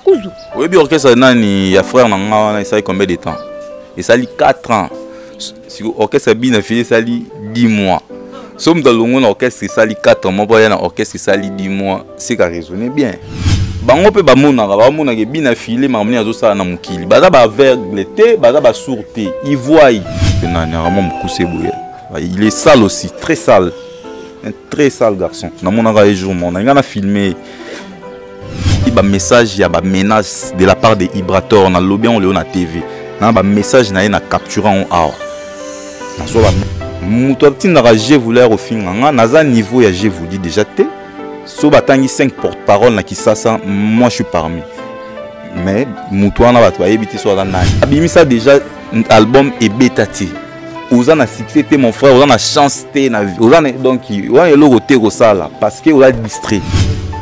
Kuzu. Oyebi orchestre nani ya frère na nga wana esali combien de temps? Esali 4 ans. Siko orchestre bina fille esali 10 mois. So moto alongo na orchestre esali 4 mois mpo aya na orchestre esali 10 mois, c'est qu'à raisonner bien. Bango mpe bamonaka, bamonaka bina file makambo nini azosala na mokili. Baza ba aveugle te, baza ba sourd te. Ils voient. Nani vraiment mokuse boye. Il est sale aussi, très sale. Un très sale garçon. Namonaka ye jour moko, nalinga na filmer ba message ya ba menace de la part de Ibrator na lobi yango lelo na TV na ba message na ye na capture yango awa nazwa ba moto atindaka je voulais kofinga nga naza niveau ya je vous dis déjà te so batangi 5 porte-parole na Kisasa moi je suis parmi mais moto wana bato bayebi te so aza nani abimisa déjà album ebeta te oza na succès te mon frère oza na chance te na vie oza na donc wana eloko te kosala parce que oza distrait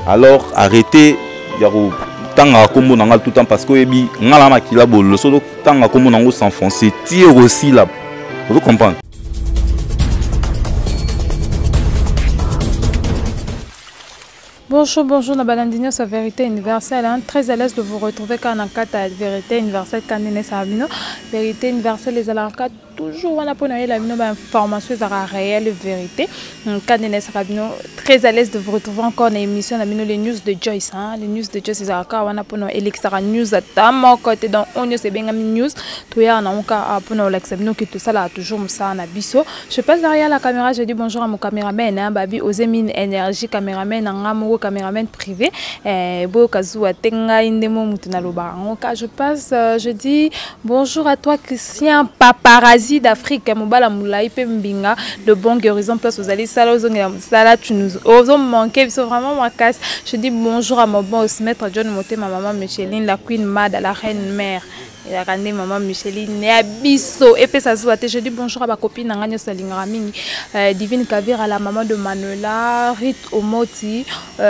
alors arrêtez ya kotangaka nkombo na nga tout temps parce que oyebi nga na makila bololo soki otanga nkombo na yango s'enfoncer ti ekosila ozo comprendre. Bonjour, bonjour, na balandi nyonso ya Verite Universelle. Hein? Très à l'aise de vous retrouver quand na kata ya Verite Universelle kandene sa bino. Verite Universelle ezalaka toujours wana pona yela bino ba information ezalaka réelle vérité. Kandene sa bino très à l'aise de vous retrouver encore na émission na bino les news de Joyce, hein? Les news de Joyce ezalaka wana pona elekisaka news ata moko te donc on nyonso ebengami news toyaka na nka pona olakisa bino ke tosalaka toujours mosala na biso. Je passe derrière la caméra, je dis bonjour à mon caméraman, hein, Babi Ozemine Énergie, caméraman, nga moko caméraman privé. Eh, bo kazuwa te ngai nde mo mutu na loba yango. Je passe, je dis bonjour à toi Christian Paparazzi d'Afrique, mobala mulayi pe mbinga de bon guérison place aux alliés sala ozongela mosala, tu nous ozo manquer biso vraiment makasi. Je dis bonjour à mon boss maître John Motema, maman Micheline, la queen Mada, la reine mère. Ezalaka nde mama Micheline ya biso epesa zuwa te. Je dis bonjour à bacopine na ngai nyonso alingaka mingi, Divine Kavira, la maman de Manuela, Rit Omoti,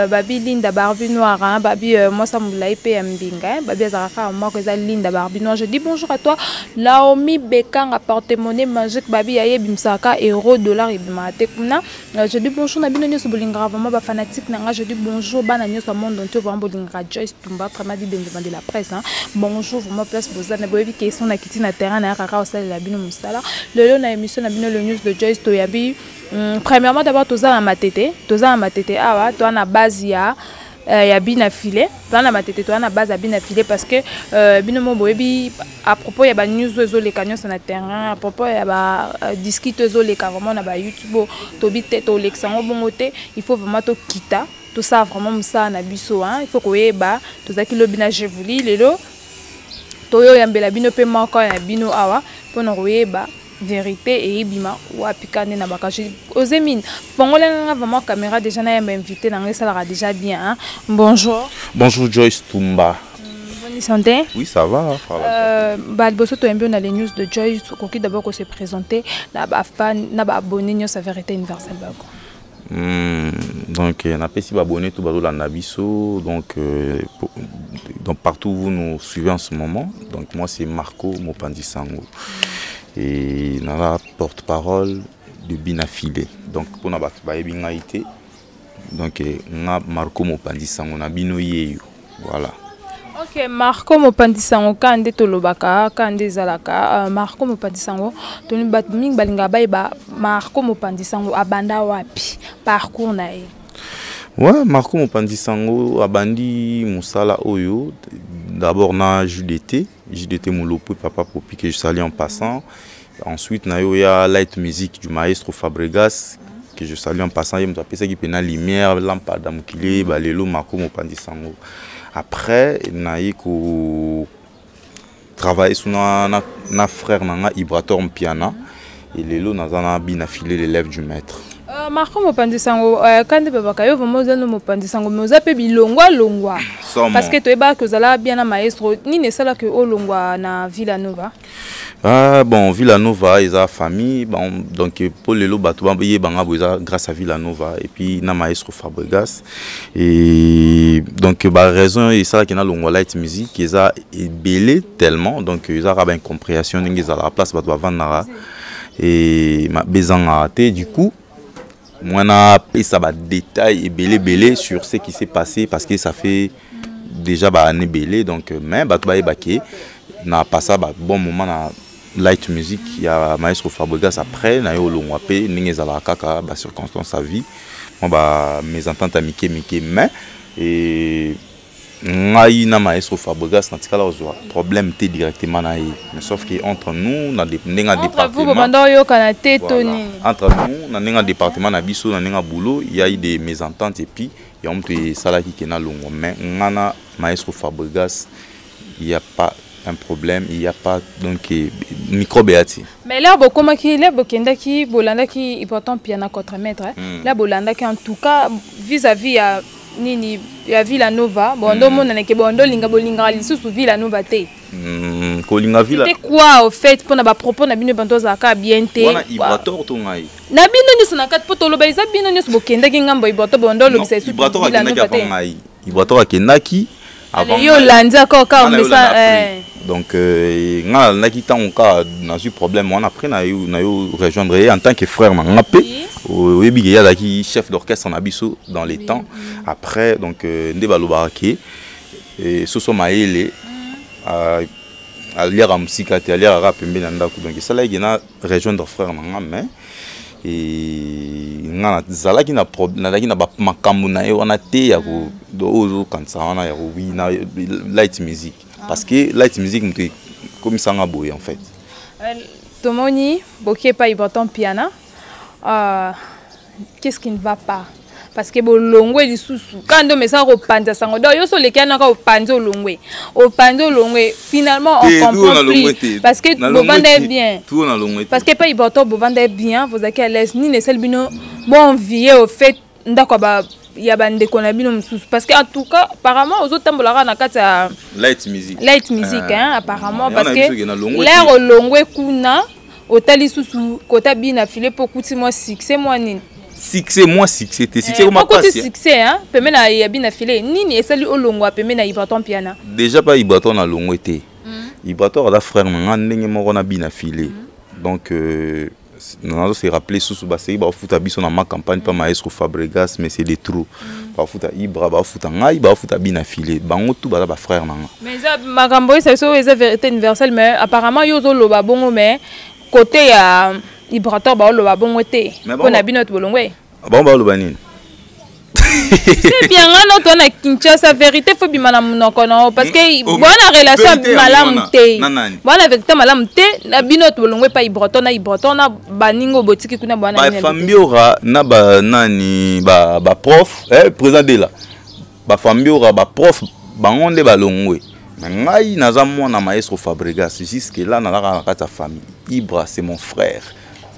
babi Linda Barbie Noire, hein, babi mwasa molai pe ya mbinga, hein, babi azalaka kaka moko eza Linda Barbie Noire. Je dis bonjour à toi Naomi Bekanga, porte-monnaie magique, babi ya yebimisaka euro dollar ebimaka te kuna. Je dis bonjour na bino nyonso bolingaka vraiment ba fanatique na nga. Je dis bonjour bana nyonso ya monde entier vraiment bolingaka Joyce Tumba, vraiment dit Benzema de la presse, hein. Bonjour vraiment place bozana boyebi question na kiti na terrain na kaka osalela bino mosala lelo na émission na bino le news de Joyce toyabi. Premièrement d'abord toza na matete, toza na matete awa, toza na base ya bina filet, toza na matete, toza na base ya bina filet parce que bino mo boyebi à propos ya ba news oyo ezoleka nyonso na terrain, à propos ya ba discute oyo ezoleka vraiment na ba YouTube, tobi te tolekisa yango bongo te. Il faut vraiment tokita tosala vraiment mosala na biso, hein. Il faut koyeba tozalaki lobi na je vous lis lelo toyoyambela bino mpe moko ya bino awa mpona koyeba vérité eyebima wapi ka nde na bakashi. Ozemine fongola nga vraiment caméra déjà na yamba invité na nga esalaka déjà bien, hein. Bonjour. Bonjour Joyce Tumba. Bonne santé. Oui, ça va, hein, ça va. Liboso toyambi na les news de Joyce, okoki d'abord ko se présenter na ba fan na ba abonné nyonso ya Vérité Universelle bako. Donc napesi ba abonné tout bazolanda biso, donc partout où vous nous suivez en ce moment. Donc moi c'est Marco Mopandi Sango et na porte-parole de Bina Filé. Donc pour na bato bayebi ngai te, donc nga Marco Mopandi Sango na bino yeyo. Voilà. Ok, Marco Mopandi Sango ka nde tolobaka, ka nde ezalaka. Marco Mopandi Sango, toni bato mingi balingaka bayeba Marco Mopandi Sango abanda wapi, parcours na ye. Ouais, Marco Mopandi Sango abandi mosala oyo d'abord na JDT, JDT Mulopwe Papa Popi que je salue en passant. Ensuite na yo ya Light Music du maestro Fabregas que je salue en passant, ye moto apesaki pena lumière lampada mokili ba lelo Marco Mopandi Sango. Après na ye ko travailler sous na frère na nga Ibrator Mpiana et lelo naza na bina filer l'élève du maître. Marco Mopandi Sango, kandi babaka yo vraiment oza no Mopandi Sango, mais oza pe bilongwa longwa. Somo. Parce que toyebaka que ozala bien na maestro, nini esalaka olongwa na Villa Nova? Ah, bon, Villa Nova eza famille, bon, donc pour lelo bato ba yebanga bo eza grâce à Villa Nova et puis na maestro Fabregas. Et donc ba raison esalaki na longwa Light Music eza ebele tellement, donc eza ba incompréhension ndenge ezalaka la place bato bavandaka et ma bezanga te. Du coup moi na pesa ba détails ebele ebele sur ce qui s'est passé parce que ça fait Déjà baannée ebele. Donc mais bato bayebaki na passa ba bon moment na Light Music ya maestro Fabregas. Après na ye olongwa mpe ndenge ezalaka kaka, bacirconstance ya vie, mwa ba mésentente ya mike mike. Mais ngai na maestro Fabregas natikala kozwa problème te directement na ye, mais sauf que entre nous na ndenge ya département oyokana te to nini? Entre nous, na ndenge ya département na biso, na ndenge ya boulot, il y a eu des mésententes et puis yango moto esalaki ke nalongwa. Mais nga na maestro Fabregas, il y a pas un problème, il y a pas donc microbe eya ti. Mais là bokomaki, là bokendaki, bolandaki Ibrator Mpiana contremaître. Là bolandaki, en tout cas vis-à-vis ya nini, ya Villa Nova, bondo omonanake bondo olinga, bolingaka lisusu Villa Nova te. Kolinga Villa C'était quoi au fait mpona bapropos na bino? Banto ozalaka bien te. Wana Ibrator to ngai? Na bino nyonso na kati, mpo toloba eza bino nyonso bokendaki ngambo Ibrator, bondo olobisa lisusu Villa Nova te. Ngai, Ibrator akendaki. Yo olandi akor kaka mesa. Donc nga nalandaki ntango kaka nazwi problème wana. Après na yo rejoindre ye en tant que frère na nga mpe. Oyebi ke ye azalaki chef d'orchestre na biso dans les temps. Après donc nde balobaka ke soso mayele aliaka mosika te, aliaka kaka pembeni ya ndako. Donc esalaki ke na rejoindre frère na nga. Mais nga nazalaki na nazalaki na makambo na ye wana te ya oyo ozokanisa wana ya wi na Light Music, parce que Light Music moto ekomisanga boye en fait. Tomoni boki epai Ibrator Mpiana. Qu'est-ce qui ne va pas? Parce que bolongwe lisusu kaka nde omesaka kopanza sango. Donc yo so oleki wana kaka opanzi, olongwe, opanzi, olongwe. Finalement on comprend plus, parce que bovanda bien, parce que epai Ibrator bovanda bien, bozalaki à l'aise. Nini esali bino boenvie au fait ndako ya bandeko na bino mosusu? Parce que en tout cas apparemment ozotambolaka na kati ya Light Music. Light Music, hein, apparemment, parce que l'air olongwe kuna, otali susu kota bina file mpo okuti mwa succès, mwa nini. Succès, mwa succès te, succès koma pasi. Succès, hein, pembe na ya bina file. Nini esali olongwa pembe na Ibrator Mpiana? Déjà pa Ibrator na longwe te. Ibrator aza frère na nga ndenge moko na bina file. Donc nazo se rappeler susu basei bafuta biso na ma campagne pa maestro Fabregas, mais c'est des trous. Bafuta Ibra, bafuta ngai, bafuta bina file, bango tout baza bafrère na nga. Mais eza makambo oyo biso eza vérité universelle. Mais apparemment yo ozoloba bongo, mais côté ya Ibrator baoloba bongo te mpo na bino bolongwe. Bango baoloba nini? C'est bien, nga no to na Kinshasa, vérité faut bima na monoko na yo, parce que bona relation malamu te, bona vérité malamu te na bino to bolongwe pa Ibrator na Ibrator na baningo botiki kuna bwana. Bafambiora na banani, baprof, président de la bafambiora, baprof, bango nde balongwe. Mais ngai naza mwana maestro Fabregas. Jusque là nazaka na kati ya famille. Ibra, c'est mon frère.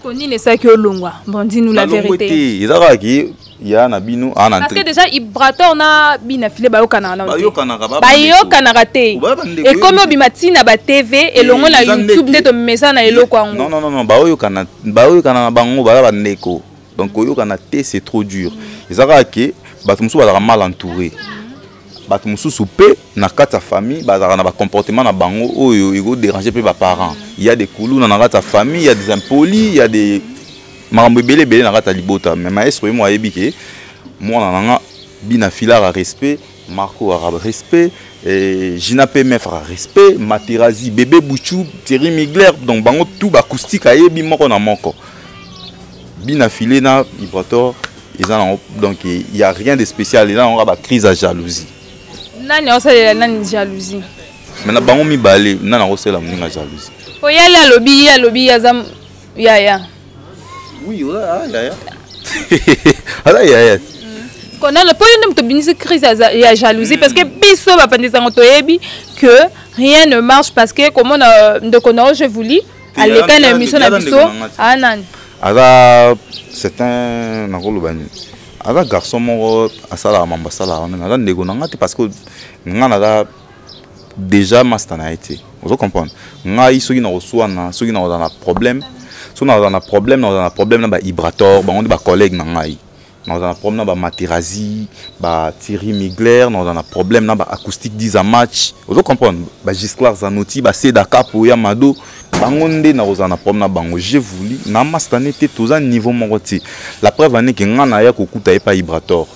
Nini esalaki olongwa? Bon, dis-nous la vérité. Eza kaka ke ya na bino. Parce que déjà Ibrator na bina file bayokanaka na bayokanaka. Bayokanaka te, ekomi obima ntina ba TV elongo na YouTube nde tomesa na eloko yango. Non, non, non, baoyokana, baoyokana na bango, baza bandeko. Donc koyokana te, c'est trop dur. Eza kaka ke bato mosusu bazalaka mal entouré, bato mosusu mpe na kati ya famille bazalaka na bacomportement na bango oyo ekodéranger mpe baparent. Il y a des kuluna na kati ya famille, il y a des impolis, il y a des makambo ebele ebele na kati ya libota. Mais maestro ye mo ayebi ke mwana na nga bina filara respect, Marco ara respect, Gina PMF ara respect, Materazi, Bébé Bouchou, Thierry Migler, donc bango tout bacoustique ayebi moko na moko. Bina file na Ibrator eza nango, donc il y a rien de spécial. Eza nango bacrise ya jalousie. Nani aosalela nani jalousie? Mais na bango mibale, nani akosala moninga jalousie? Oyali alobi, ye alobi ye aza yaya. Oui, yaya, aza yaya. Konana mpo yo nde moto obimisi crise ya jalousie, parce que biso bapandisango toyebi que rien ne marche, parce que komona ndeko na yo je vouli aleka na émission na biso anani. Aza, c'est un, nakoloba nini, aza garçon moko asalaka mambo, asalaka wana. Aza ndeko na nga te, parce que nga naza déjà master na ye te. Ozo comprendre ngai? Soki nakoswana, soki nakozala na problème, soki nakozala na problème, nakozala na problème na baibrator, bango nde bacollègue na ngai. Nakozala na problème na bamaterazi, bathierry Migler, nakozala na problème na baacoustique 10 match. Ozo comprendre? Bagisclar Zanoti, baseda Kapo ya Mado, bango nde nakozala na problème na bango. J'ai voulu na master ne te, toza niveau moko te. La preuve ane ke nga naya kokuta ye pa Ibrator,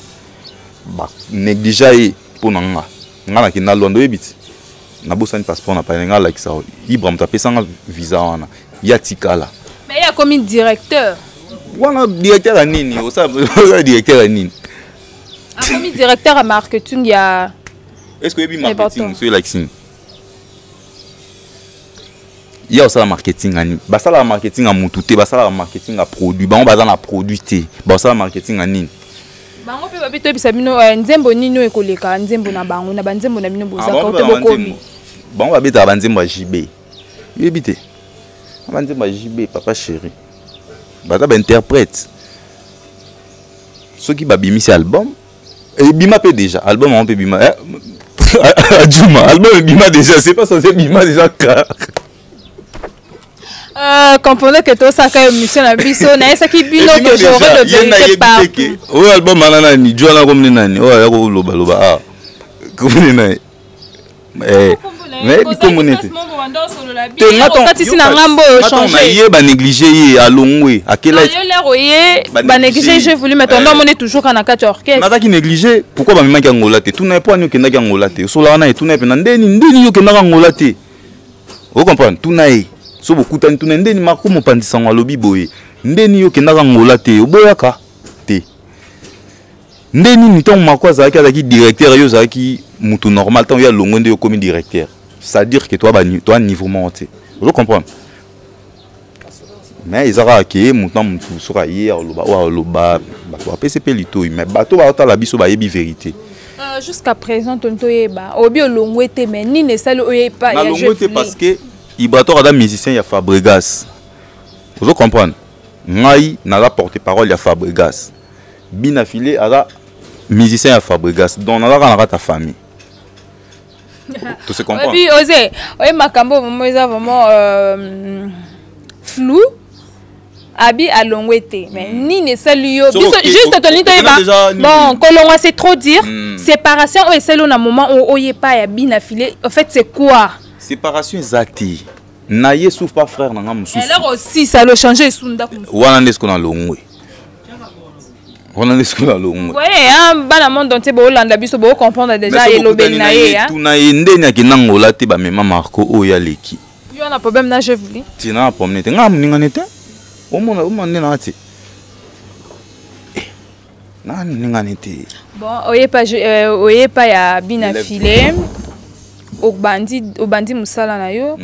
banéglige ye mpo na nga. Nga nakenda Luanda, oyebi ti nabosani passeport na pale. Nga alakisa Ibra, moto apesanga visa wana ya tikala. Mais ye akomi directeur. Wana directeur ya nini? Osala directeur ya nini? Akomi directeur ya marketing ya Est ce que oyebi marketing? So elakisi nini? Ye osala marketing ya nini? Basalaka marketing ya mutu te, basalaka marketing ya produit. Bango baza na produit te, basala marketing ya nini? Bango mpe babi toyebisa bino nzembo nini oyo ekoleka, nzembo na bango na banzembo na bino bozaka te bokomi. Bango babetaka banzembo ya JB, oyebi te? Banzembo ya JB, papa chéri, baza bainterprète. Soki babimisi album, ebima mpe déjà, album yango mpe ebima. Ajuma, album ebima déjà, c'est pas censé ebima déjà car Comprenez que tosaka émission na biso, nayesaki bino que j'aurais de vérité partout. Oyo album wana nani jwana komne nani oyo aya kolobaloba awa komne nani? Nayebi komone te. Okatisi na ngambo oyo changer. Ye banéglige ye, alongwe. Akela oye banéglige. J'ai voulu, mais tondo amoni toujours kana kati ya orchestre. Nazaki négligé. Pourquoi bamemaki Angola te? Tuna ye mpo ani okendaki Angola te. Osolaka na ye, tuna ye mpena ndeni ndeni yo okendaka Angola te. Ocomprendre? Tuna ye so bokutani, tuna ye ndeni Marco mopanzi sango alobi boye, ndeni yo okendaka Angola te, oboyaka te nde nini? Ntango Marco azalaki directeur, yo ozalaki mutu normal. Ntango yo alongwe nde yo okomi directeur, c'est-à-dire que toi niveau moko te. Ozo comprendre? Mais eza kaka ke motu na motu soki aye aloba oyo aloba, bato bapesi mpe litoi, mais bato baotala biso bayebi vérité. Jusqu'à présent toni toyeba obi olongwe te, mais nini esali oyepa? Nalongwe te parce que Ibrator aza musicien ya Fabregas, ozo comprendre? Ngai naza porte parole ya Fabregas, Bina File aza musicien ya Fabregas, donc naza kaka na kati ya famille, to se comprend. Oyebi ose oye makambo vraiment eza vraiment flou. Abi alongwe te, mais nini esali yo? Biso juste tolingi toyeba. Bon, kolongwa c'est trop dire. Séparation oyo esali yo na moment oyo oyepa ya Bina File, en fait c'est quoi? Séparation eza te na ye, sauf pas frère na nga mosusu. Eloko aussi ça le changer esu ndako. Wana nde siko nalongwe, wana nde siko nalongwe. Voyez hein, bana monde entier boolanda biso, bocomprendre déjà elobeli na ye. Tuna ye ndeni akenda Ngola te, bamema Marco oyo aleki. Yo na problème na je voulais. Tina na problème te, nga moningani te. Omona, omona nde naa te na ningani te. Bon, oyepa oyepa ya Bina File, obandi obandi mosala na yo.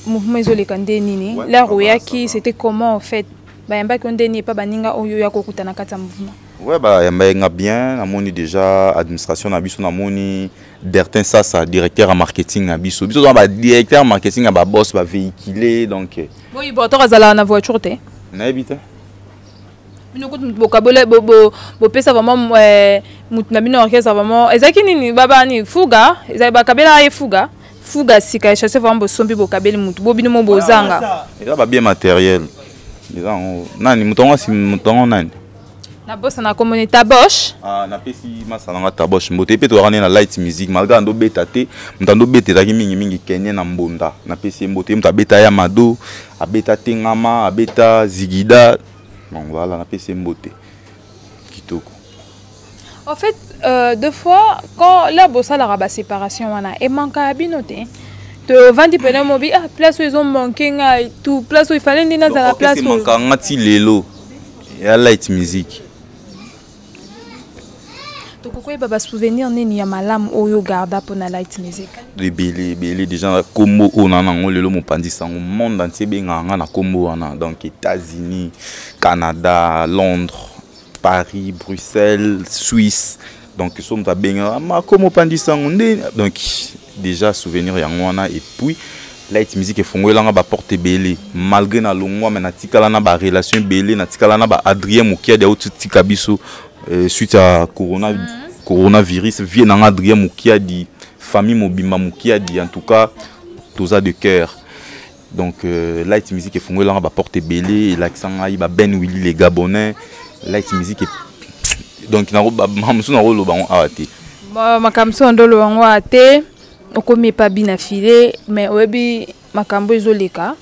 Mouvement ezoleka nde nini? L'heure oyaki, c'était comment en fait? Bayambaki yo ndeni epa baninga oyo ya kokuta na kati ya mouvement? Ouais, bayambaki nga bien. Namoni déjà administration na biso, namoni Bertin Sasa, directeur ya marketing na biso. Biso toza badirecteur marketing ya baboss, bavéhicule, donc. Boyi Bortor azalaka na voiture te? Nayebi te. Bino kutu bokabola, bopesa vraiment mutu na bino orchestre vraiment ezalaki nini, babani fuga ezali, bakabelaka ye fuga, fuga sika echasse vraiment, bosombi, bokabeli mutu bo bino mo bozanga. Eza babien matériel, eza yango nani moto yango asi moto yango nani? Nabosana komoni Tabosh. Ah, napesi masala nga Tabosh mbote. Mpe tozalaka nde na Light Music, malgré andobeta te, moto andobeta ezalaki mingimingi Kenye na Mbonda. Napesi ye mbote, ye moto abeta ya Mado, abeta Tengama, abeta Zigida. Donc voilà, napesi ye mbote kitoko. En fait, deux fois, quand là, bosalaka ba séparation wana, emankaka bino te? Tovandi pene mobi, ah, place oyo ezomanke ngai, tout place oyo ifale nde nazala place oyo. Emankaka nga ti lelo ya Light Music. Tokoki koyeba basouvenir nini ya malamu oyo garda mpona Light Music? Ebele, ebele. Déjà nkombo oyo na nango lelo, mopanzi sango, monde entier ebengaka nga na nkombo wana. Donc États-Unis, Canada, Londres, Paris, Bruxelles, Suisse, donc so moto abengaka Mako mopanzi sango nde. Donc déjà souvenir yango wana. Et puis Light Music efongolelanga baporte ebele. Malgré nalongwa, me natikala na barelation ebele. Natikala na baAdrien Mokiadi, auti tika biso suite ya corona, coronavirus. Vie nanga Adrien Mokiadi, famille mobimba Mokiadi, en tout cas toza de cœur. Donc Light Music efongolelanga baporte ebele, elakisa ngai baben Willi les Gabonais. Light Music, donc makambo mosusu nakoloba yango awa te. Makambo mosusu ndoloba yango awa te. Okomi epa Bina File, mais oyebi makambo ezoleka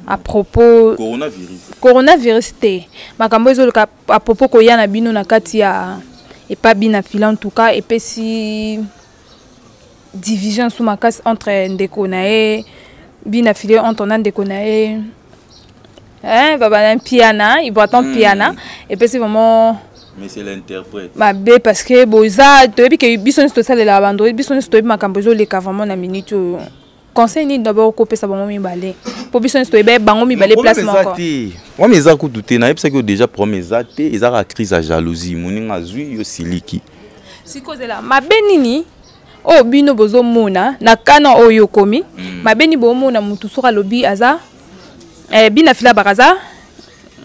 à propos coronavirus? Coronavirus te, makambo ezoleka à propos koya na bino na kati ya epa Bina File, en tout cas epesi Division su makasi entre ndeko na ye Bina File, entre na ndeko na ye, hein, baba na Mpiana, Ibraton. Mpiana epesi vraiment Mais c'est l'interprète. Mabe, parce que boza toyebi ke biso nyonso tosalelaka bandroid, biso nyonso toyebi makambo ezoleka vraiment na minute oyo. Conseil nini d'abord okopesa bango mibale, mpo biso nyonso toyebi bango mibale place moko? Te, problème eza kutu te. Nayebisaki yo déjà, problème eza te, eza kaka crise ya jalousie. Moninga azwi, yo siliki. Sikozela mabe nini oyo bino bozomona na kana oyo okomi? Mabe nini bomona? Motu soki alobi aza Bina Fila baka aza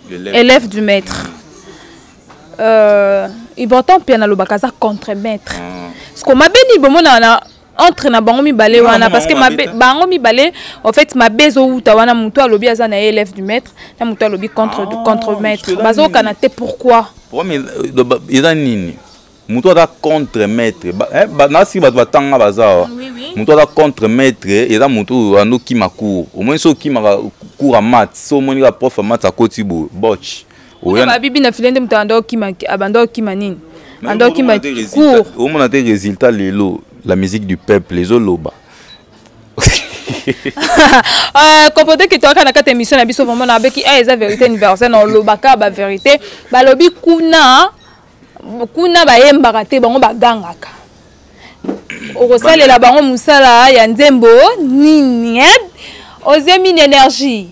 élève du maître, Ibraton mpe nalobaka aza contre maître. Parce que mabe nini bomona na entre na bango mibale wana? Parce que mabe bango mibale, en fait, mabe ezowuta wana. Motu alobi aza na ye élève du maître, na motu alobi contre, ah, contre maître, bazokana te. Pourquoi? Problème eza nini? Motu aza contre maître, nasiki bato batanga baza awa. Motu aza contre maître eza motu oyo andokima cours. Omoni, so okimaka cours ya maths, so omoni kaka prof ya maths akoti boye, botch. Babibi na file nde moto abanda okima nini, anda okima cours. Omona te résultat lelo, la musique du peuple ezoloba. Comporte ke toyaka na kati ya émission na biso vraiment nabeki eza Vérité Universelle, na olobaka bavérité. Balobi kuna kuna bayembaka te, bango bagangaka. Okosalela bango mosala ya nzembo nini? Ozemi ni énergie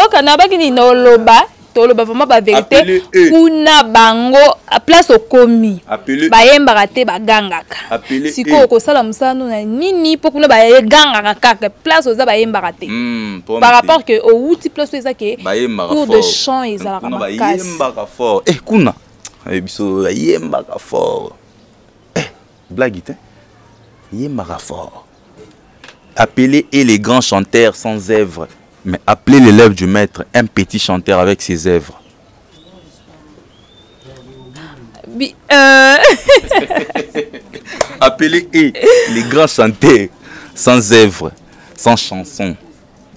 okana baki nini? Oloba, toloba vraiment bavérité. Kuna bango place okomi, bayembaka te, bagangaka. Sikoyo okosala mosala no na nini? Mpo kuna bagangaka kaka, place oza bayembaka te. Par rapport ke owuti place oyo eza ke cours de chant ezalaka makasi. Bayembaka fort. Kuna biso bayembaka fort, blague te, yembaka fort. Appelez et les grands chanteurs sans œuvre, mais appelez l'élève du maître un petit chanteur avec ses œuvres. Appelez et les grands chanteurs sans œuvre, sans chanson.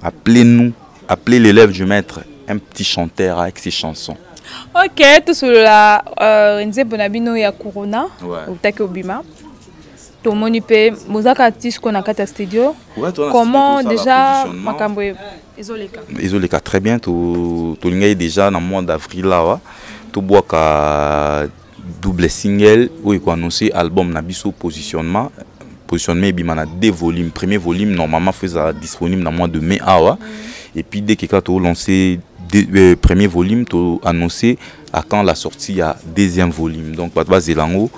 Appelez-nous, appelez l'élève du maître un petit chanteur avec ses chansons. Ok, tosolola nzembo na bino ya Corona. Otaki obima, tomoni mpe bozaka ti sikoyo na kati ya studio. Comment déjà makambo ezoleka? Ezoleka très bien. Tolingaki déjà na mois d'avril awa tobwaka double single oyo ekoannonce album na biso Positionnement. Positionnement ebima na deux volumes. Premier volume normalement fo ezala disponible na mois de mai awa. Et puis dès que kaka tolancé premier volume, toannoncer à quand la sortie ya deuxième volume. Donc bato bazela yango.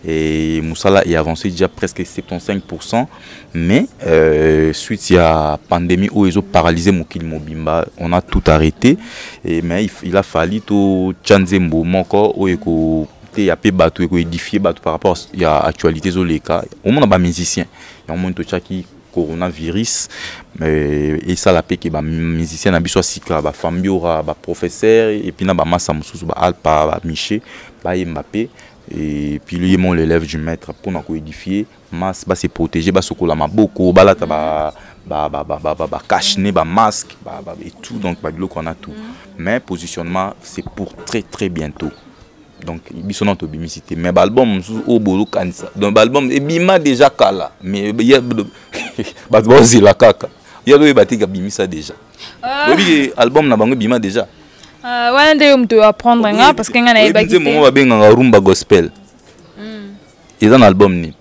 Et mosala est avancé déjà presque 75%, mais suite ya pandémie oyo ezoparalysé mokili mobimba, on a tout arrêté. Et mais il a fallu totya nzembo moko oyo ekoteya mpe bato, ekoédifie bato par rapport ya actualité ezoleka. Omona bamusicien yango moni totyaki coronavirus, esala mpe ke bamusicien na biso ya sika, bafambiora, baprofesseur, et puis na bamasa mosusu, baalpa, bamiche, bayemba mpe. Et puis lui mon l'élève du maître mpona koédifier masse, base protéger, basokola maboko, balata ba ba cache-nez, ba masque ba, et tout. Donc babiloko wana tout. Mais Positionnement, c'est pour très très bientôt. Donc biso na tobimisi te, mais baalbum mosusu oyo bozokanisa, donc baalbum ebima déjà kala, mais bato baozela kaka ya loyeba te kabimisa déjà. Oyebi album na bango ebima déjà. Wana nde yo moto apprendre nga, parce que nga nayebaki. Nzembo moko babengaka Rumba Gospel eza na album nini?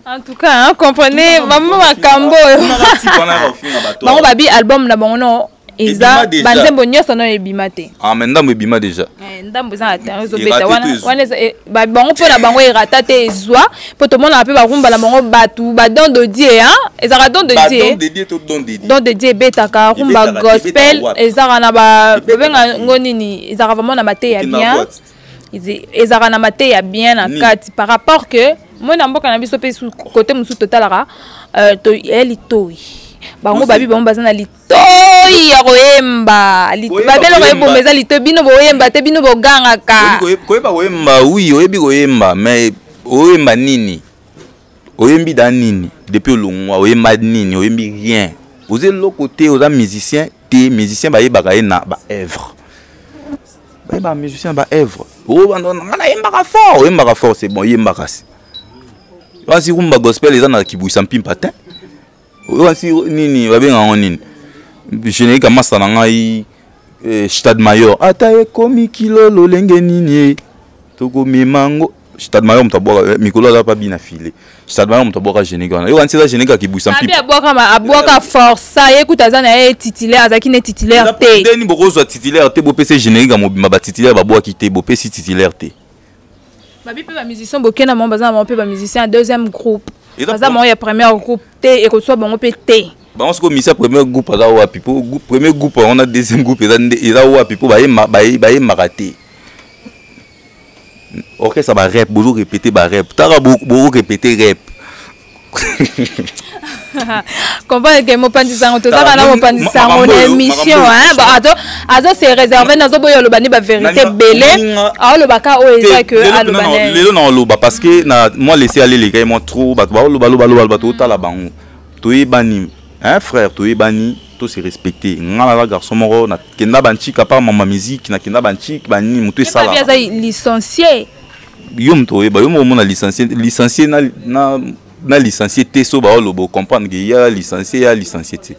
En tout cas, hein, comprenez mama, makambo oyo bango babi album na bango no eza banzembo nyonso no ebima te. Ah, mais ndambo ebima déjà. Ndambo eza na terrain, ezobeta wana wana. Bango mpo na bango erata te, ezwa mpo tomonaka mpe barumba na bango bato badon de Dieu, ezalaka don de Dieu, don de Dieu ebetaka rumba gospel, ezalaka na babenga ngo nini, ezalaka vraiment na mateya bien, ezalaka na mateya bien na kati. Par rapport que moi na mboka na biso mpe côté mosusu totalaka ya litoi, bango babi bango baza na litoi ya koyemba, babeloko koyebomba eza litoi. Bino boyemba te, bino bogangaka. Koyeba koyemba, oui, oyebi koyemba, mais oyemba nini? Oyembi da nini? Depuis olongwa oyemba nini? Oyembi rien, oza eloko te, oza musicien te. Musicien bayebaka ye na baœuvre, bayebaka musicien baœuvre. Nga nayembaka fort, oyembaka fort, c'est bon, oyembaka si. Wasi rumba gospel eza na Kibuisa Mpimpa te. Wasi nini babenga yango nini? Générique ya masta na ngai, Stade Mayor. Ata ekomi kilo lolenge nini tokomema yango. Stade Mayor moto abwaka, mikolo aza pa bina file. Stade Mayor moto abwaka générique wana. Yo kanisi eza générique ya Kibuisa Mpimpa. Abi abwaka força, ye kuta aza na ye titulaire, azalaki ne titulaire te. Ndeni bokozwa titulaire te, bopesi générique ya mobimba, ba titulaire babwaki te, bopesi titulaire te. Babi mpe bamusicien bokenda bango, baza na bango mpe bamusicien ya deuxième groupe, baza bango ya premier groupe te, ekoswa bango mpe te. Bango sikoyo musicien premier groupe aza wapi? Po premier groupe yango na deuxième groupe eza nde eza wapi? Po bayembaka te. Orchestre ba rep, bozo répéter ba rep, taka bozo répéter rep. Comprendre que mopanzi sango, tozaka na mopanzi sango na émission, hein. Bon, azo azo se réserver, nazo boyo oloba ni ba vérité ebele, aolobaka oyo eza que aloba ne lelo na oloba, parce que na moi laisser aller les gars, moi trop bato baoloba loba loba, bato otala bango, toyebani, hein, frère, toyebani, to se respecter. Nga naza garçon moko nakenda banchika par mama musique, nakenda banchik banini, moto esala. Aza licencié. Yo moto oyeba, yo moko omona licencié, licencié na licencié te. So baoloba, ocomprendre ke ya licencié, ya licencié te.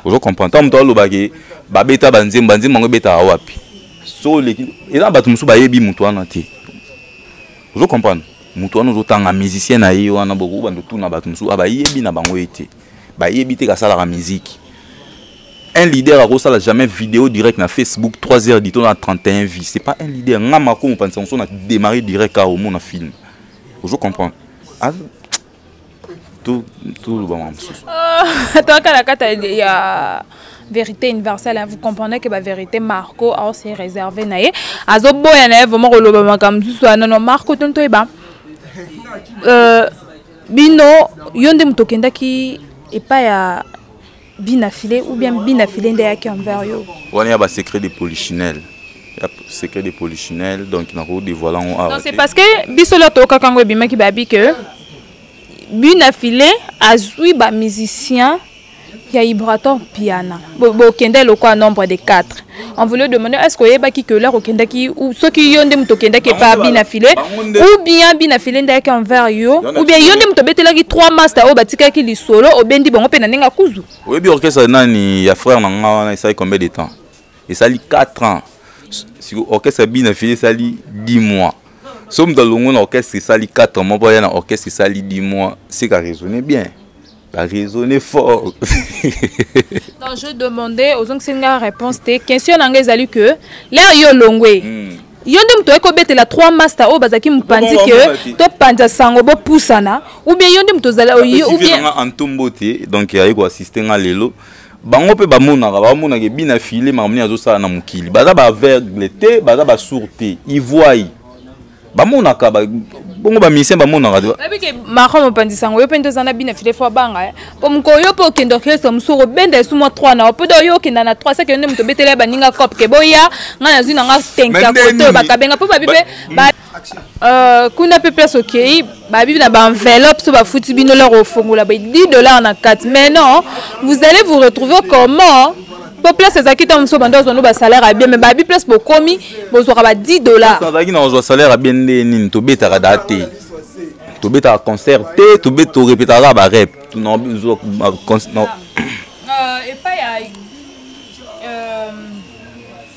Ozo comprendre ntango moto aloba ke babeta banzembo, banzembo yango ebetaka wapi? So oleki, eza na bato mosusu bayebi moto wana te. Ozo comprendre moto wana, ozotanga musicien na ye wana, bokobanda otuna bato mosusu bayebi na bango ye te, bayebi te kasalaka musique. Un leader akosala jamais vidéo direct na Facebook 3 heures du temps na 31 vues, c'est pas un leader. Nga mako mopanzi yango, so na démarrer direct kaka omona film. Ozo comprendre, toloba mosusu. Toaka na kati ya Vérité universelle, hein. Vous comprenez que ba vérité, Marco aose réservé na ye, azoboya na ye vraiment koloba makambo mosusu wana. Non, Marco, tonto oyeba, bino, yo nde moto okendaki epai ya Bina File ou bien Bina File nde ayaki envers yo? Wana ya basecret de polichinelle, ya secret de polichinelle, donc nakodévoile yango awa. Non, c'est parce que biso leo toyokaka yango, ebimaki babi que Bina File azwi bamusicien ya Ibrator Piana, bokende lokwa nombre de 4. On voulait demander est-ce que oyebaki que leur okendaki, ou soki yo nde moto okendaki epa Bina File, ou bien Bina File nde ayaki envers yo, ou bien yo nde moto obetelaki 3 master oyo batikaki lisolo, obendi bango mpe na ndenge akuzu. Oyebi orchestre nani ya frère na nga wana esali combien de temps? Esali 4 ans. Siko orchestre Bina File esali 10 mois. So moto alongo na orchestre esali 4 mois, mpo aya na orchestre esali 10 mois, c'est qu'a raisonné bien, a raisonné fort. Donc je demandais, ozongiseli nga réponse te. Question na nga ezali que l'heure yo longwe, yo nde moto oyaki kobetela 3 master oyo bazalaki mopanzi ke topanza sango bopusana, ou bien yo nde moto ozala ou bien nga antombo te? Donc aye koassiste nga lelo. Bango mpe bamonaka, bamonaka ebina file makambo nini azosala na mokili. Baza baaveugle te, baza basourd te, ivoire bamonaka bongo, bamusicien bamonaka te. Oyebi ke Macron mopanzi sango, yo mpe nde oza na Bina File, fo abanga po mokolo yo mpe okende orchestre mosusu, okobenda esu mwa 3 na yo, mpo do yo okenda na 3 seke yo nde moto obetela ye baninga cop ke boya, ngai nazwi na nga tenke ya kote oyo bakabenga mpo babi mpe kuna mpe place okei, babi na baenveloppe so bafuti bino, lors ofongola ba 10 $ na kati. Mais non, vous allez vous retrouver comment? Po place ezalaki ntango mosusu bando ozwa no basalaire ya bien, mais babi place bokomi bozwaka ba 10 $. Nazalaki na kozwa salaire ya bien nde nini? Tobetaka da te, tobetaka concert te, torepetaka kaka barep. Epai ya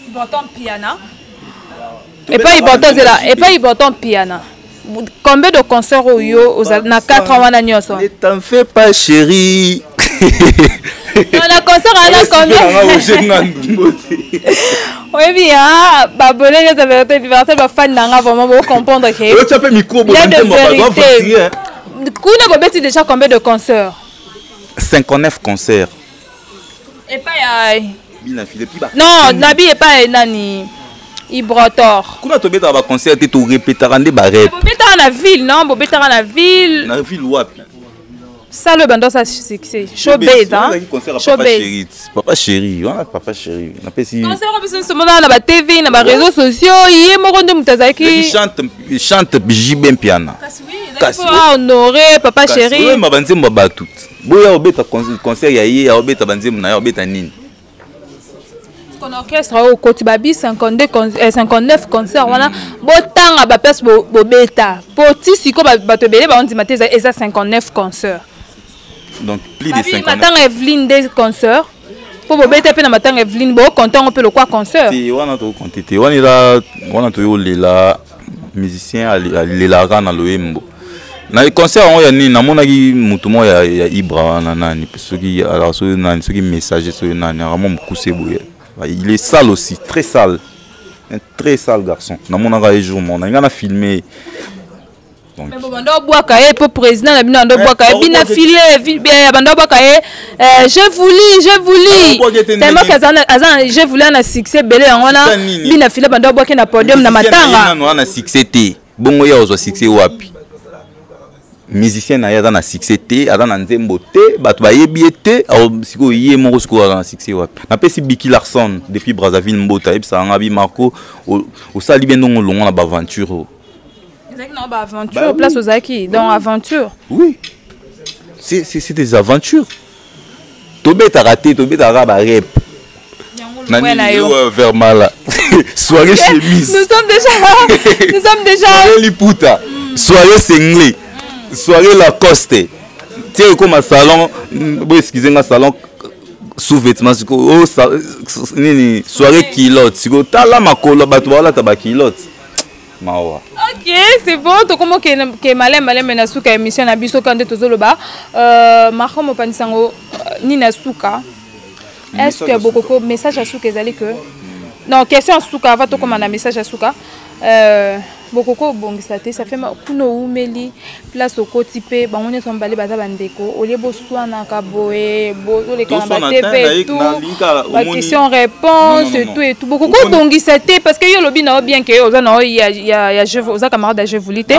Ibrator Piana, epai Ibrator, zela, epai Ibrator Piana, combien de concert oyo na 4 ans wana nyonso? Ne t'en fais pas, chérie. Na concert wana combien? Oyebi ya babone nyonso Vérité universelle, bafani na nga vraiment bocomprendre ke otya mpe micro. Ya de vérité kuna, bobeti déjà combien de concerts? 59 concerts. Epai ya Bina File pi. Non, nabi epai nani, Ibrator. Kuna tobetaka baconcert te, torepetaka nde barep. Bobetaka na ville, non? Bobetaka na ville. Na ville wapi? Sala oyo bando osala succès, showbase, hein? Showbase, papa chéri wana, papa chéri napesi. Concert oyo biso nyonso monana na batv, na baréseaux sociaux, ye moko nde moto azalaki. Chante, chante JB Mpiana. Kasi honoré papa chéri. Oyemba banzembo ya bato, boya obeta concert ya ye, aobeta banzembo na ye, obeta nini? Na orchestre oyo okoti babi 52, 59 concert wana, botanga baplace bobeta, po ti sikoyo bato ebele baondima te eza 59 concert. Donc plus de 59. Matanga Eveline nde concert, mpo bobeta mpe na matanga Eveline, bokonte yango mpe lokwa concert? Te, wana tokokonte te. Wana eza wana toyolela musicien alelaka na loyembo na concert yango ya nini. Namonaki motu moko ya Ibra wana, nani, soki alors soki nani, soki messager, soki nani, aka mwa mokuse boye. Il est sale aussi, très sale, un très sale garçon. Namonaka ye jour moko na ngai na filme. Banda obwaka ye mpo président na bino ando obwaka ye bina file, banda obwaka ye je vouli, je vouli tellement que aza je vouli na succès ebele. Yango wana bina file banda obwaki na podium na matanga. Nano wana succès te, bongo ye ozwa succès wapi? Musicien na ye aza na succès te, aza na nzembo te, bato bayebi ye te. Sikoyo ye moko sikoyo aza na succès wapi? Napesi Biki Larson depuis Brazzaville mbota, ayebisaka nga bi Marco, osali bien ndongo olongwa na baaventure oyo. Ezalaki na baaventure, place ozalaki dans aventure. Oui, c'est des aventures. Tobetaka te, tobetaka barep vers mala, soirée chemise. Nous sommes déjà Soirée liputa, soirée singlet, soirée Lacoste, tie ekoma salon. Bo excuse nga, salon sous-vêtement sikoyo nini, soirée culotte. Sikoyo tala makolo, bato baolata baculotte, mawa. Ok, c'est bon, tokomo ke maleme maleme na suka émission na biso. Ka nde tozoloba, Marco Mopanzi Sango, nini na suka? Est ce que bokoko message ya suka ezali que non, question ya suka avant tokóma na message ya suka, bokoko obongisa te? Ça fait kuna owumeli place okoti mpe bango nyonso mibale baza bandeko, olie boswanaka boye, bozoleka na batv et tout, baquestion réponse et tout et tout. Bokoko obongisa te? Parce que yo olobi na yo bien ke oza na yo ya oza camarade ya Jevuli te.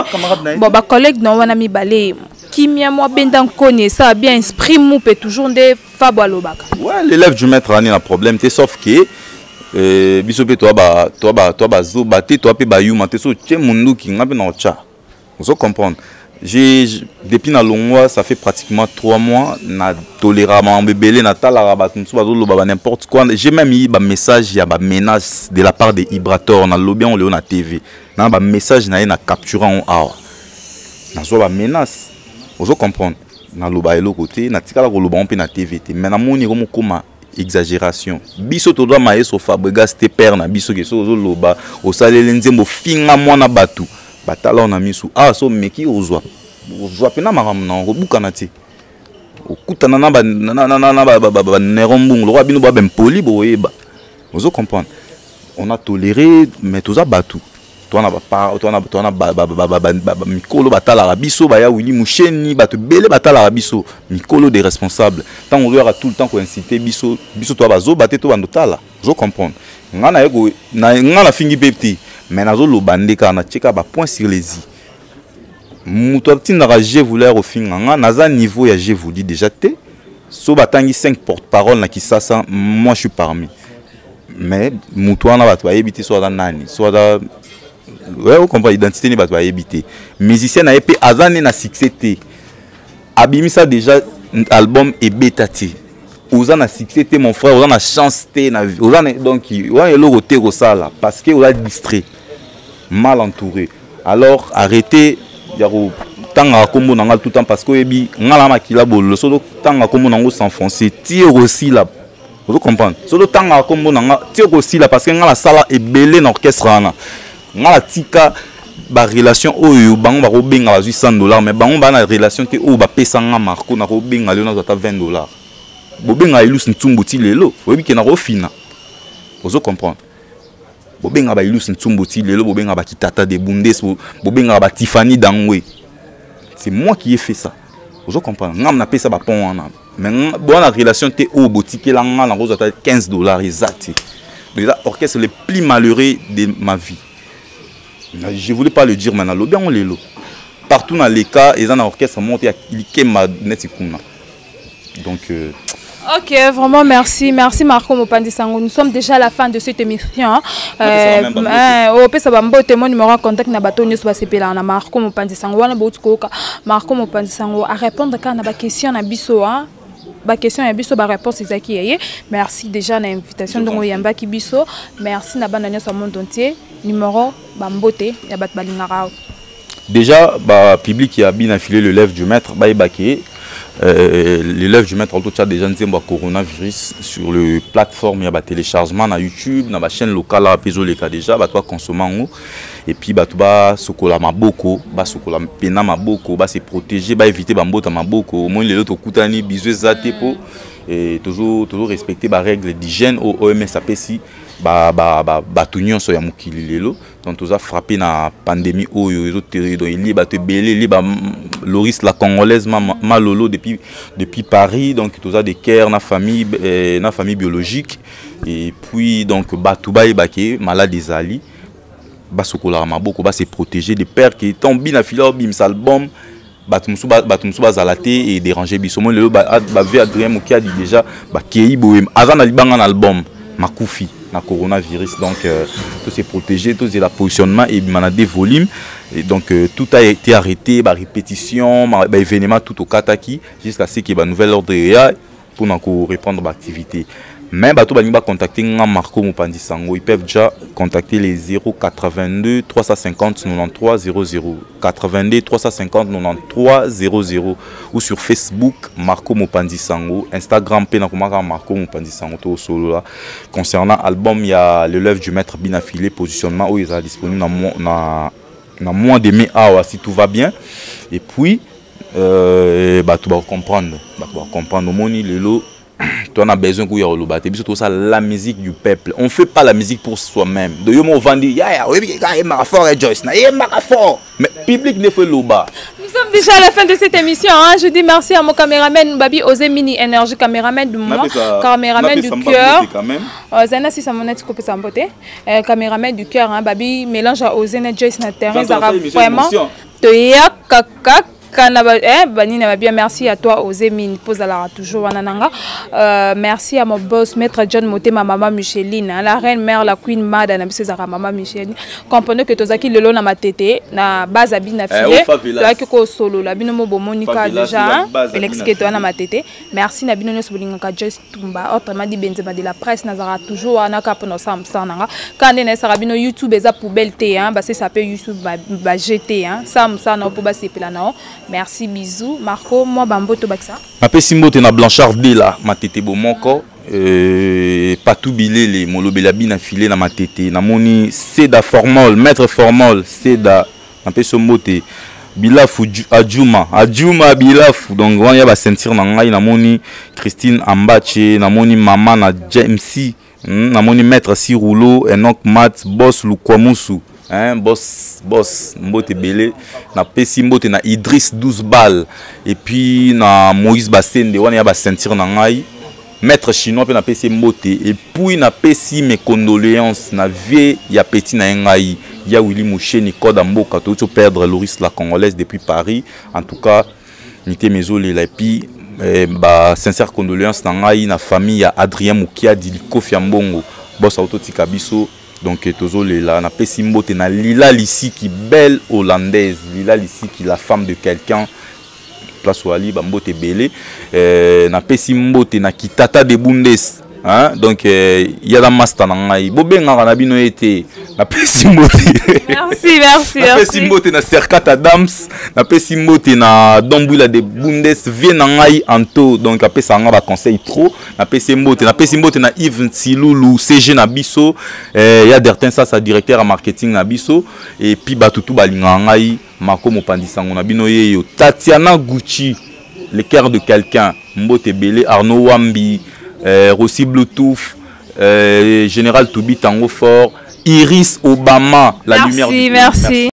Bon, bacollègue na yo wana mibale, kimia mwa benda nkoni esala bien, esprit mu mpe toujours nde Fabo alobaka. Ouais, l'élève du maître ani na problème te, sauf que biso mpe toa bazoba te, toa mpe bayuma te. So otie munduki, nga mpe na otya, ozo comprendre. Depuis na longwa, ça fait pratiquement 3 mois, na toléraka makambo ebele, natalaka bato mosusu bazoloba ba n'importe quoi. J'ai même eu bamessage ya bamenace de la part de Ibrator. Nalobi yango lelo na TV, na bamessage na ye, na capture yango awa. Nazwa bamenace, ozo comprendre. Naloba eloko te, natikala koloba ngo mpe na TV te, mais namoni ekomokoma exagération. Biso tozwa maestro Fabregas te, père na biso, ke soki ozoloba, osaleli nzembo, finga mwana bato, batala na misu awa. So omeki, ozwa ozwa mpena makambo na kobukana te, okutana na banero mbungu lokola bino boya bempoli, boyeba, ozo comprendre. On a toléré, mais toza bato, towana mikolo batalaka biso, baya Wili Musheni, bato ebele batalaka biso, mikolo des responsables. Ntango ozoyaka tout le temps koincite biso, biso toya bazoba te, to bando tala, ozo comprendre. Nga naye, nga nafingi mpe te, mais nazoloba nde kaka natie kaka bapoint sur les i. Moto atindaka je voulais kofinga nga, naza niveau ya je vous dis déjà te. So batangi 5 porte parole na Kisasa, moi je suis parmi. Mais moto wana bato bayebi te so aza nani, so aza, ouais, ocomprendre identité ni bato bayebi te. Musicien na ye mpe aza ne na succès te, abimisa déjà album ebeta te. Oza na succès te, mon frère, oza na chance te na oza na, donc wana eloko te kosala parce que oza distrait, mal entouré. Alors arrêtez ya kotangaka nkombo na nga tout temps, parce que oyebi nga na makila bololo. So totanga nkombo nango s'enfoncer ti okosila, ozo comprendre. So totangaka nkombo na nga ti okosila, parce que nga nasala ebele na orchestre wana. Nga natika barelation oyo bango bakobenga bazwi 100 $, mais bango baa na relation te oyo bapesa nga. Marco, nakobenga lelo, nazwa ata 20 $. Bobenga Elus Ntsumbu ti lelo, oyebi ke nakofina, ozo comprendre. Bobengaka bailus Ntsumbu ti lelo, bobengaka bakitata de Bundes, bobengaka batifani Dangwe, c'est moi qui ai fait ça, ozo comprendre. Ngam napesa bapont wana, mais bona relation te oyo botikela nga, nakozwa ata 15 $ eza te. Donc eza orchestre le plus malheureux de ma vie. Je voulais pas le dire, mais nalobi yango lelo partout. Na leka, eza na orchestre moko te ya likemba neti kuna. Donc Ok, vraiment merci. Merci Marco Mopandi Sango. Nous sommes déjà à la fin de cette émission. Opesa bambote, mon numéro de contact na bato nyonso basepela na Marco Mopandi Sango. Wana bouti koyoka Marco Mopandi Sango a répondre kaka na ba question na biso, hein. Ba question ya biso, ba réponse ezaki ya ye. Merci déjà na invitation ndongo oyambaki biso. Merci na bana nyonso ya monde entier. Numéro bambote ya bato balingaka. Déjà ba public ya Bina Filé, l'élève du maître, bayebaki l'élève du maître autotia déjà nzembo ya coronavirus sur le plateforme ya batéléchargement na YouTube, na bachaîne locale awa mpe ezoleka déjà. Bato bakonsoma yango et puis bato basokola maboko, basokola mpena maboko, base protéger, baéviter bambota maboko. Omoni lelo tokutani, biso eza te mpo toujours respecter barègle d'hygiène oyo OMS apesi bato nyonso ya mokili lelo. Donc toza frappé na pandémie oyo ezotere, donc elie bato ebele, elie ba Loris la Congolaise, Malolo depuis Paris. Donc toza de cœur na famille, na famille biologique. Et puis donc bato bayebaki malade ezali, basokolaka maboko, base protéger de peur que ntango Bina Fila obimisa album, bato mosusu bazala te e déranger biso. Moi lelo bave Adrien Mokiadi déjà bakei boye, aza na libanga na album makufi na coronavirus. Donc tout se protéger, tout la positionnement ebima na deux volumes. Et donc tout a été arrêté, ba répétition, ba événement, tout okataki jusqu'à ce que ba nouvel ordre eya mpona koreprendre baactivité. Mais bato balingi bacontacter nga Marco Mopanzi Sango, ils peuvent déjà contacter les 082 350 93 00, 82 350 93 00, ou sur Facebook Marco Mopanzi Sango, Instagram mpe nakomaka Marco Mopanzi Sango. To solo concernant album ya l'élève du maître Bina Filé, positionnement oyo ezala disponible na mois de mai awa si tout va bien. Et puis bato bakocomprendre, bato bakocomprendre. Omoni lelo toi on a besoin kuya koloba te. Biso tosala la musique du peuple, on fait pas la musique pour soi-même. De yo mo ovandi yaya, oyebi kaka yembaka fort e Joyce na yembaka fort, mais public ne fait loba. Nous sommes déjà à la fin de cette émission, hein. Je dis merci à mon caméraman Babi Osé Mini Énergie, caméraman de moi, caméraman du cœur. Zana si ça monette kopesa mbote. Caméraman du cœur, hein, Babi mélange à Osé na Joyce na terrain, ça vraiment toyaka kaka kana ba banini ba bien. Merci à toi Osé Mini pozala toujours wana nanga. Merci à mon boss maître John Motema, maman Micheline, hein, la reine mère, la queen mada na biso ezalaka maman Micheline. Comprenez que tozaki lelo na Matete, na base abi na file, toyaki kosolola bino mo bomonika déjà Félix Keto wana Matete. Merci na bino nyonso bolingaka Joyce Tumba, autrement dit Benzema de la presse. Nazalaka toujours wana kaka mpona osala mosala nanga kaka nde nayesaka bino. YouTube eza poubelle te, hein, basesa mpe YouTube ba te, hein, sala mosala na yo mpo basepela na yo. Merci, bisous. Marco, mwa bamboto bakisa. Napesi mbote na Blanchard Dela Matete bomoko, Patou Bilele molobeli abi na file na Matete. Namoni Seda Formol, maître Formol Seda, napesi yo mbote. Bilafu Adjuma, Adjuma Bilafu, donc wana ya baceinture na ngai. Namoni Christine Ambache, namoni mama na James, namoni maître Sirulo Enok Mat, boss Lukwamusu, hein, boss, boss, mbote ebele. Napesi mbote na Idris 12 balles et puis na Moïse Basende, wana ya baceinture na ngai. Maître chinois mpe napesi mbote. Et puis napesi mes condoléances na vie ya petit na ye ngai ya Willy Musheni code ya mboka. Touti perdre Loris la Congolaise depuis Paris. En tout cas mitema ezolela. Et puis ba sincère condoléance na ngai na famille ya Adrien Mokiadi Likofi ya mbongo, boss autotika biso. Donc tozolela. Napesi mbote na Lila Lisiki, belle Hollandaise, Lila Lisiki, la femme de quelqu'un, place oali, bambote ebele. Napesi mbote na Kitata de Bundes, hein? Donc yala master na ngai, bobengaka na bino ye te. Napesi mbote. Merci, merci. Napesi mbote na Serkat Adams, napesi mbote na Dombwila de Bundes, vie na ngai Anto, donc apesaka nga baconseil trop, napesi mbote. Napesi mbote na Yves Nsilulu, CG na biso, ya Dertin Sasa, directeur ya marketing na biso. Et puis bato tu balingaka ngai Marco Mopanzi Sango na bino yeyo. Tatiana Gucci, le cœur de quelqu'un, mbote ebele. Arnaud Wambi, Rossi Bluetooth, Général Toubi Tango Fort, Iris Obama, la merci, lumière du pays. Merci.